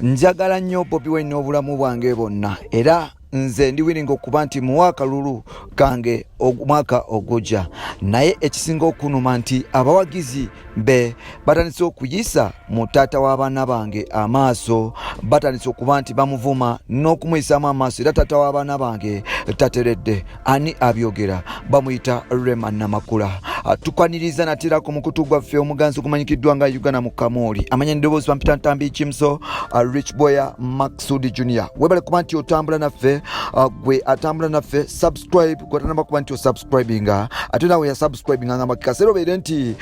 Njagala nnyo Bobi Wine n'obulamu bwange bwonna, era nze ndi willing okuba nti muwa akalulu kange omwaka ogujja. Naye ekisinga okunuma nti abawagizi be batandise okuyisa mu taata w'abaana bange amaaso, batandise okuba nti bamuvuma n'okumuyisaamu amaaso, era taata w'abaana bange tateredde. Ani abyogera? Bamuyita Rema Namakula. Tukwaniriza natera ku mukutu gwaffe omuganzi ogumanyikiddwa nga Uganda mu Kamooli. Amanya n'eddoboozi bampita Ntambi Kimso, Rich Boya Maksudi Junior. Webale kuba nti otambula naffe, gwe atambula naffe, subscribe gwetanaba kuba nti osubscribinga, ate nawe yasubscribinga ngamba kaseera obeere nti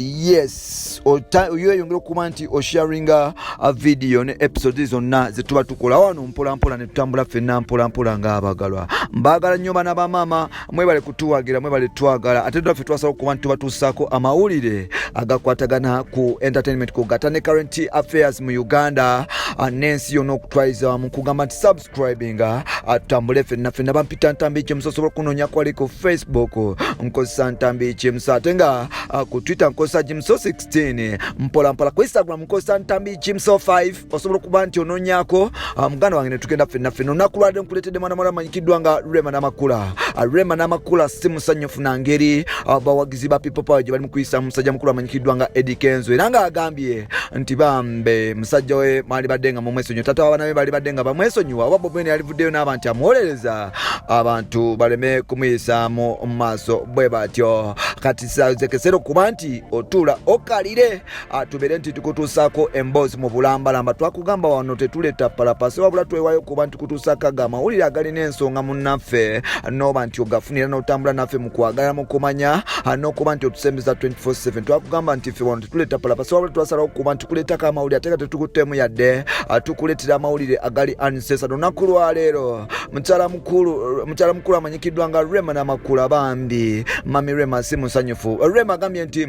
yes, oyeyongera okuba nti osharinga video ne episode zonna zetuba tukola wano mpolampola ne tutambula ffenna mpolampola ng'abagalwa. Mbaagala nnyo bana ba maama, mwebale kutuwagira, mwebale twagala, ate naffe twasala okuba nti tubatuusaako amawulire agakwatagana ku entertainment, kugatta ne current affairs mu Uganda n'ensi yonna okutwaliza wamu. Kugamba nti subscribinga, tutambule ffenna ffenna. Bampita Ntambi Kimusa. Osobola okunoonya kwali ku Facebook, nkozesa Ntambi Kimusa, ate nga ku Twitter nkozesa Jimso 16 mpola mpola, ku Instagram nkozesa Ntambi Jimso 5. Osobola okuba nti onoonyako muganda wange netugenda ffenna ffenna. Olunaku lwadde nkuleetedde mwana mwala amanyikiddwa nga Rema Namakula. Rema Namakula si musanyufu na ngeri bawagizi ba People Power gye bali mu kuyisa musajja mukulu amanyikiddwa nga Eddy Kenzo, era ng'agambye nti bambe musajja we mwalibadde nga mumwesonyiwa, taata w'abaana be balibadde nga bamwesonyiwa, oba Bobi Wine yalivuddeyo n'aba nti amuwolereza abantu baleme kumuyisaamu mu maaso bwe batyo. Kati sazekeseera okuba nti otuula okalire, tubeere nti tukutuusaako emboozi mu bulambalamba. Twakugamba wano tetuleeta palapasi, wabula twewayo kuba nti tukutuusaako ago amawulire agalina ensonga munnaffe, n'oba nti ogafunira n'otambula naffe mu kwagala, mu kumanya, n'okuba nti otusembeza 24/7. Twakugamba nti ffe wano tetuleeta palapasi, wabula twasalawo kuba nti tukuleetako amawulire ate nga tetukuttemu yadde, tukuleetera amawulire agali uncensored. Olunaku lwaleero mukyala mukulu amanyikiddwa nga Rema Namakula, bambi mami Rema si musanyufu. Rema agambye nti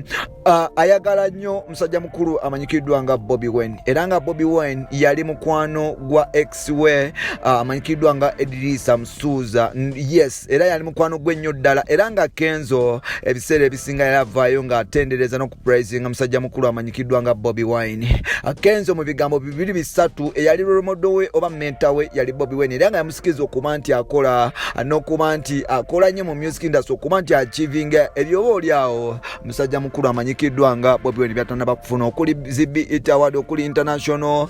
ayagala nnyo musajja mukulu amanyikiddwa nga Bobi Wine, era nga Bobi Wine yali mukwano gwa ex we amanyikiddwa nga Edirisa Musuuza. Yes, era yali mukwano gwe nnyo ddala, era nga Kenzo ebiseera ebisinga yali avaayo ng'atendereza n'okupraisinga musajja mukulu amanyikiddwa nga Bobi Wine. Kenzo mu bigambo bibiri bisatu, eyali role model we oba mentor we yali Bobi Wine, era nga yamusikiriza okuba nti akola n'okuba nti akola nnyo mu music industry, okuba nti achievinga ebyoba oli awo musajja mukulu amanyikiddwa nga Bobi Wine byatanaba kufuna, okuli zi BET Award, okuli international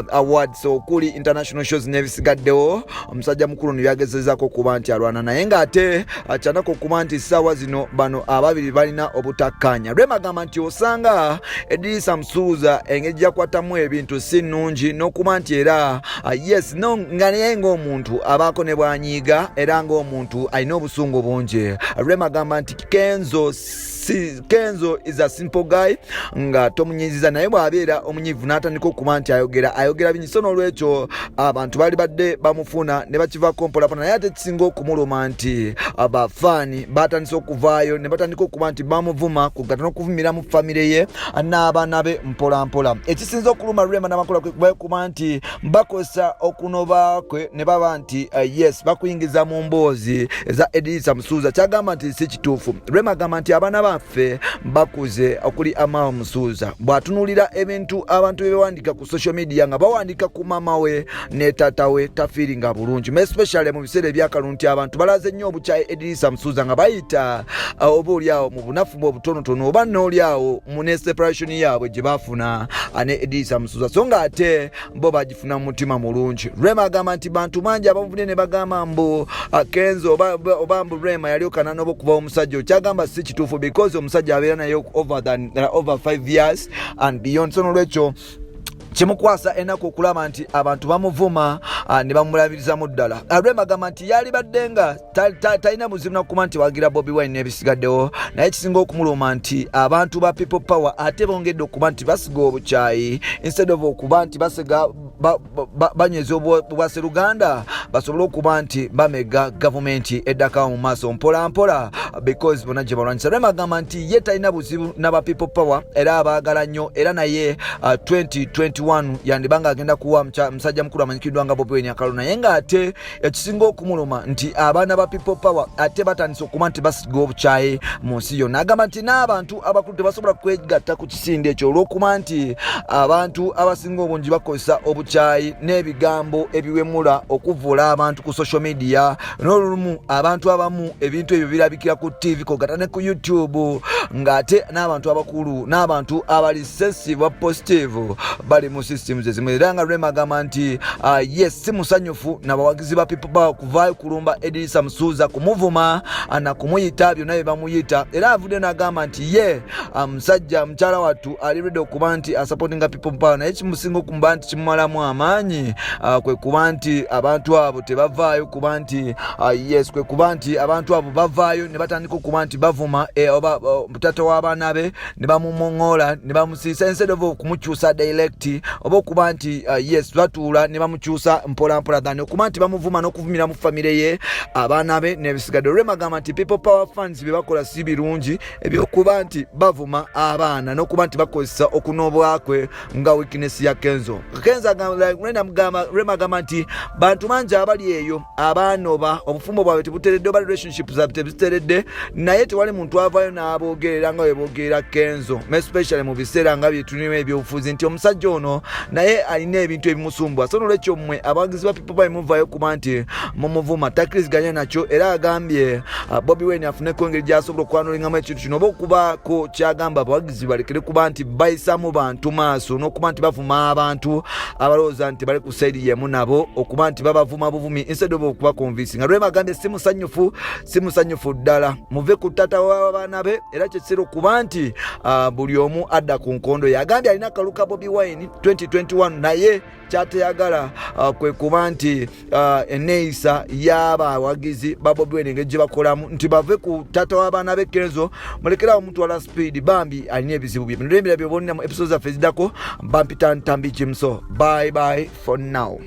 awards, okuli international shows n'ebisigaddewo. Omusajja mukulu nebyagezezaako okuba nti alwana naye, ng'ate kyanaku okuba nti essaawa zino bano ababiri balina obutakkaanya. Rema agamba nti osanga Edirisa Musuuza engeri gyakwatamu ebintu si nnungi, n'okuba nti era yes, no, nga naye ng'omuntu abaako ne bwanyiiga, era ng'omuntu alina obusungu bungi. Rema agamba nti Kenzo si, Kenzo is a simple guy nga tomunyiziza, naye bw'abeera omunyiivu n'atandika okuba nti ayogera, ayogera bingi. So n'olwekyo abantu baali badde bamufuna ne bakivaako mpolapola, naye ate kisinga okumuluma nti abafaani batandise okuvaayo ne batandika okuba nti bamuvuma, kugata n'okuvumira mu famire ye n'abaana be mpolampola. Ekisinza okuluma Rema Namakula kwe kuba kuba nti bakozesa okunoba kwe ne baba nti yes, bakuyingiza mu mboozi eza Edirisa Musuuza, kyagamba nti si kituufu. Rema agamba nti abaana baffe bakuze, okuli Amao Musuuza, bw'atunuulira ebintu abantu bye bawandiika ku social media nga bawandiika ku maama we ne taata we, tafiiringa bulungi, especially mu biseera ebyakalulu nti abantu balaze nnyo obukyayi Edirisa Musuuza nga bayita oba oli awo mu bunafu bwe obutonotono, oba n'oli awo mu ne separation yaabwe gye baafuna ne Edirisa Musuuza, so nga ate bo bagifuna mu mutima mulungi. Rema agamba nti bantu bangi abamuvunye ne bagamba mbu Kenzo oba mbu Rema yalyoka n'anoba okuva omusajja, okyagamba si kituufu, because omusajja abeera naye over 5 years and beyond. So nolwekyo kimukwasa ennaku okulaba nti abantu bamuvuma ne bamulabirizamu ddala. Rema agamba nti yalibadde nga talina buzibu nakuba nti wagira Bobi Wine n'ebisigaddewo, naye kisinga okumuluma nti abantu ba People Power ate bongedde okuba nti basiga obukyayi instead of okuba nti basiga banyweza obwaseruganda basobole okuba nti bamega gavumenti eddakawo mu maaso mpola mpola, because bonna gye balwanyisa. Rema agamba nti ye talina buzibu n'aba People Power, era abaagala nnyo, era naye 2021 yandiba nga agenda kuwa musajja mukulu amanyikiddwa nga Bobi Wine akalulu, naye ng'ate ekisinga okumuluma nti abaana ba People Power ate batandise okuba nti basiga obukyayi mu nsi yonna. Agamba nti n'abantu abakulu tebasobola kwegatta ku kisinde ekyo olw'okuba nti abantu abasinga obungi bakozesa obukyayi. n'obukyayi n'ebigambo ebiwemula okuvvoola abantu ku social media. N'olumu abantu abamu ebintu ebyo birabikira ku tv kogata ne ku YouTube, ng'ate n'abantu abakulu n'abantu abali sensitive positive bali mu systems ezimu. Era nga Rema agamba nti yes, si musanyufu nabawagizi ba People Power kuvaayo kulumba Edirisa Musuuza, kumuvuma na kumuyita byonna bye bamuyita. Era avudde n'agamba nti ye musajja mukyala wattu ali ready okuba nti asupportinga People Power, naye kimusinga okumba nti kimumalamu amaanyi kwe kuba nti abantu abo tebavaayo kuba nti yes, kwe kuba nti abantu abo bavaayo ne batandika okuba nti bavuma oba taata w'abaana be ne bamumoŋoola ne bamusiisa, instead of okumukyusa direct oba okuba nti yes, batuula ne bamukyusa mpola mpola than okuba nti bamuvuma n'okuvumira mu famire ye, abaana be n'ebisigadde. Olwema agamba nti People Power fans bye bakola si birungi, ebyokuba nti bavuma abaana n'okuba nti bakozesa okunoobwa kwe nga weakness ya Kenzo. Kenzo Rema agamba nti bantu bangi abali eyo abaanoba, obufumbo bwabwe tebuteredde oba relationship zaabwe tebiteredde, naye tewali muntu avaayo n'aboogerera nga bwe boogerera Kenzo, especially mu biseera nga byetulimu ebyobufuzi, nti omusajja ono naye alina ebintu ebimusumbwa. So nolwekyo mmwe abawagizi ba People Power muvaayo kuba nti mumuvuma, takkiriziganya nakyo. Era agambye Bobi Wine afuneko engeri gy'asobola okwanulingamu ekintu kino oba okubaako kyagamba abawagizi balekere kuba nti bayisamu bantu maaso n'okuba nti bavuma abantu abalowooza nti bali ku side yemu nabo, okuba nti babavuma buvumi instead of okubaconvincinga. Rema agambye si musanyufu, si musanyufu ddala. Muve ku taata w'abaana be. Era kyekiseera okuba nti buli omu adda ku nkondo ye. Agambye alina akalulu ka Bobi Wine 2021, naye kyateyagala kwe kuba nti enneeyisa y'abawagizi ba Bobi Wine engeri gye bakolamu, nti bave ku taata w'abaana be Kenzo, mulekerawo mutwala speed, bambi alina ebizibu bye. Bino ebirala byobonera mu episode zaffe eziddako. Bampita Ntambi Jimso. Bye bye for now.